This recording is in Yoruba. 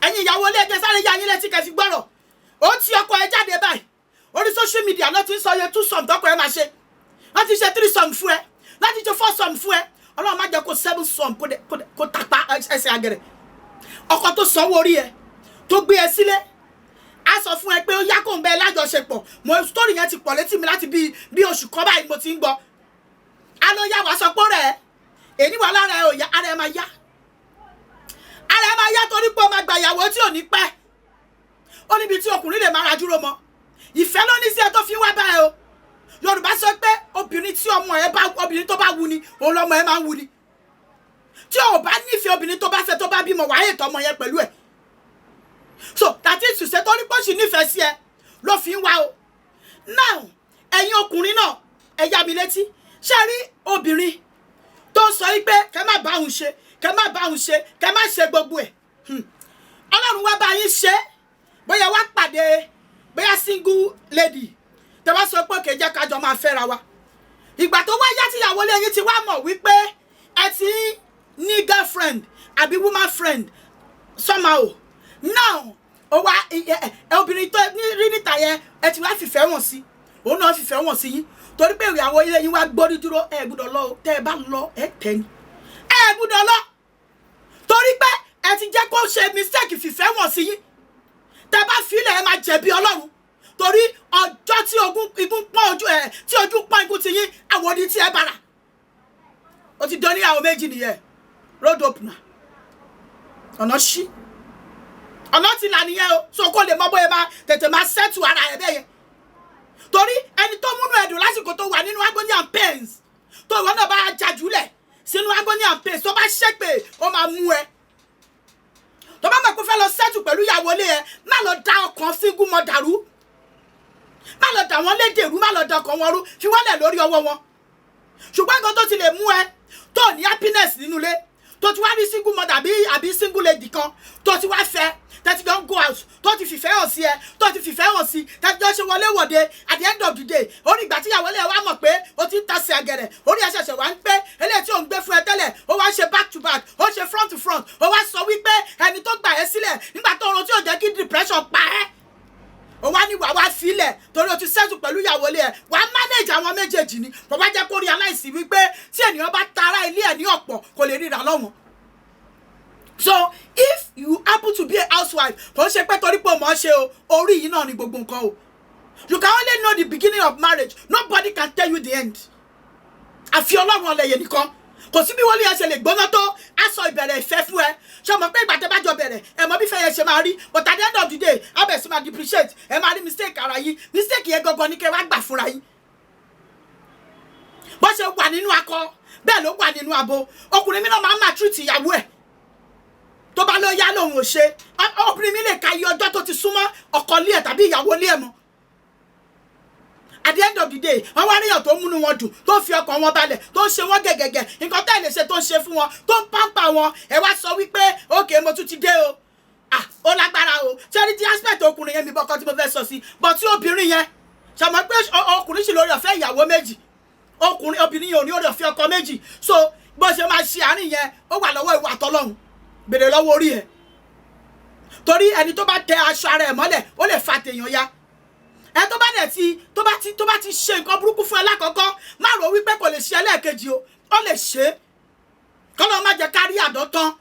Ẹ̀yin ìyàwó ilé, ẹgbẹ́ sáré ya yín létí kẹfì gbọ́rọ̀. Ó ti ọkọ ẹ jáde báyìí, orí social media ló ti ń sọ iye twosome tọkọ ẹ máa ṣe. Wọ́n ti ṣe threesome fún ẹ, láti ṣe foursome fún ẹ. Ọlọ́run má jẹ́ kó sevensome kó tàpá ẹsẹ̀ àgẹ̀rẹ̀. Ọkọ tó sanwó orí ẹ, tó gbé ẹ sílé, á sọ fún ẹ pé ó yá, kó ń bẹ lájọṣepọ̀. Mo story yẹn ti pọ̀ létí mi láti bí oṣù kan báyìí mo ti ń gbọ́. Á ló yá, wàá sọ pé ó rẹ̀ ẹ́. Èyí wà lára ẹ ò yá, ara ẹ máa yá, ara ẹ máa yá, torí pé ó máa gba ìyàwó tí ò ní pẹ́. Ó níbi tí ọkùnrin lè máa ra dúró mọ́. Ìfẹ́ ló ní sí ẹ tó fi wá báyìí o. Yorùbá sọ pé obìnrin tí ọmọ ẹ bá, obìnrin tó bá wu ni, òun lọmọ ẹ máa ń wu ni. Tí o bá nífẹ̀ẹ́ obìnrin tó bá fẹ́, tó bá bímọ, wàá ètò ọmọ yẹn pẹ̀lú ẹ̀. So that is to say, torí pé ó sì nífẹ̀ẹ́ sí ẹ ló fi ń wá o. Now, ẹ̀yin ọkùnrin náà, ẹ yá mi létí. Ṣé rí obìnrin tó ń sọ yí pé kẹ́ má bá òun ṣe, kẹ́ má bá òun ṣe, kẹ́ má ṣe gbogbo ẹ̀? Ọlọ́run wá bá yín ṣe, bóyá wá pàdé bóyá single lady, tẹ́ bá sọ pé kò jẹ́ kájọ máa fẹ́ra wa. Ìgbà tó wá yá, tíyàwó lẹ́yìn tí wá mọ̀ wípé ẹ ti ní girlfriend àbí woman friend somehow, now ó wá ẹ obìnrin tó rí níta yẹn, ẹ ti wá fìfẹ́ wọ̀n sí, òun náà fìfẹ́ wọ̀n sí yín, torí pé ìyàwó ilé yín wá gbórí dúró. Ẹ gbọ́dọ̀ lọ o. Tẹ́ ẹ bá lọ, ẹ tẹ́ ni. Ẹ gbọ́dọ̀ lọ, torí pé ẹ ti jẹ́ kó ṣe mistake fìfẹ́ wọ̀n sí yín. Tẹ́ bá filẹ̀, ẹ máa jẹ̀bi Ọlọ́run, torí ọjọ́ tí ogun igun pọ́n ojú ẹ̀, tí ojú pọ́n igun ti yín, àwọn odi tí ẹ bára ó ti dán níyàwó méjì nìyẹn. Road opener, ọ̀nà ṣí, ọ̀nà ti là nìyẹn o. So kó lè mọ bóyá máa tètè máa settle ara ẹ̀ bẹ́ẹ̀ yẹn, torí ẹni tó múnú ẹ̀dùn lásìkò tó wà nínú agony and pains, tó ìwọ náà bá jajúlẹ̀ sínú agony and pains, tó bá ṣépè, ó máa mú ẹ. Tó bá mọ̀ pé fẹ́ lọ settle pẹ̀lú ìyàwó ilé ẹ, má lọ da ọkàn single mother rú, má lọ dà wọ́n lédè rú, má lọ da ọkàn wọn rú. Fi wọ́n lẹ̀ lórí ọwọ́ wọn. Ṣùgbọ́n nǹkan tó ti lè mú ẹ tó ní happiness nínú ilé, tó ti wá rí single mother àbí single lady kan tó ti wá fẹ́, tẹ́tí jọ ń go out, tó ti fìfẹ́ hàn sí ẹ, tó ti fìfẹ́ hàn sí, tẹ́tí jọ ṣe wọlé wọ̀de, at the end of the day, orí ìgbà tí ìyàwó ilé wa mọ̀ pé o ti ń tasẹ̀ àgẹ̀rẹ̀, orí ẹ̀ ṣẹ̀ṣẹ̀ wá ń pé eléyìí tí ò ń gbé fún ẹ tẹ́lẹ̀, ó wá ń ṣe back to back, ó ṣe front to front. Ó wá sọ wípé ẹni tó gbà ẹ́ sílẹ̀ nígbà tó run, tí ò jẹ́ kí depression pa ẹ́, ó wá ní wàá wá filẹ̀ torí o ti settle pẹ̀lú ìyàwó ilé ẹ̀. Wàá manage àwọn méjèèjì ni. Bàbá jẹ́ kó realize wípé tí ènìyàn bá tara ilé ẹ̀ ní ọ̀pọ̀, kò lè ríra lọ́wọ́n. So if you happen to be a housewife, kò ń ṣe pé torí pé o mọ̀ ọ́ ṣe o. Orí yìí náà ni gbogbo nǹkan o. You can only know the beginning of marriage. Nobody can tell you the end, àfi Ọlọ́run ọlẹ́yẹ nìkan. Kò sí bí wọ́n lè ṣe lè gbóná tó, á sọ ìbẹ̀rẹ̀ ìfẹ́ fún ẹ. Ṣé o mọ̀ pé ìgbà tẹ́ bá jọ bẹ̀rẹ̀, ẹ mọ̀ bí fẹ́ yẹn ṣe máa rí? But at the end of the day, á bẹ̀ sí máa depreciate. Ẹ máa rí mistake ara yín. Mistake yẹn gangan ní kẹ́ wá gbà fúnra yín. Bó ṣe wà nínú akọ, bẹ́ẹ̀ ló wà nínú abo. Ọkùnrin mi náà máa ń máa treat ìyàwó ẹ̀. Tó bá lọ yá, lòun ò ṣe. Obìnrin mi lè ka iye ọjọ́ tó ti súnmọ́ ọkọ ilé ẹ̀ tàbí ìyàwó ilé ẹ̀ mọ́. At the end of the day, wọ́n wá ríyàn tó múnú wọn dùn, tó fi ọkàn wọn balẹ̀, tó ń ṣe wọ́n gẹ̀gẹ̀gẹ̀, nǹkan tẹ́ ẹ̀ lè ṣe, tó ń ṣe fún wọn, tó ń pamper wọn. Ẹ wá sọ wípé ókè, mo tún ti dé o. Ah, ó lágbára o. Ṣé ní ti aspect ọkùnrin yẹn, mi bọ́kọ tí mo fẹ́ sọ sí, but tí obìnrin yẹn ṣàmọ́ pé ọkùnrin sì lórí ọ̀fẹ́ ìyàwó méjì, ọkùnrin, obìnrin yẹn ò ní orí ọ̀fẹ́ ọkọ méjì. So bó ṣe máa ṣe àárín yẹn, ó wà lọ́wọ́ ìwà àtọ́lọ́hún. Bèrè lọ́wọ́ orí ẹ̀, torí ẹni tó bá tẹ aṣọ ara ẹ̀ mọ́lẹ̀, ó lè fa tèèyàn ya. Ẹ tó bá dẹ̀ ti tó bá ti ṣe nǹkan burúkú fún ẹ lákọ̀ọ́kọ́, má rò wípé kò lè ṣe ẹlẹ́ẹ̀kejì o. Ó lè ṣe é. Kọ́lọ́ má jẹ́ kárí àdán tán.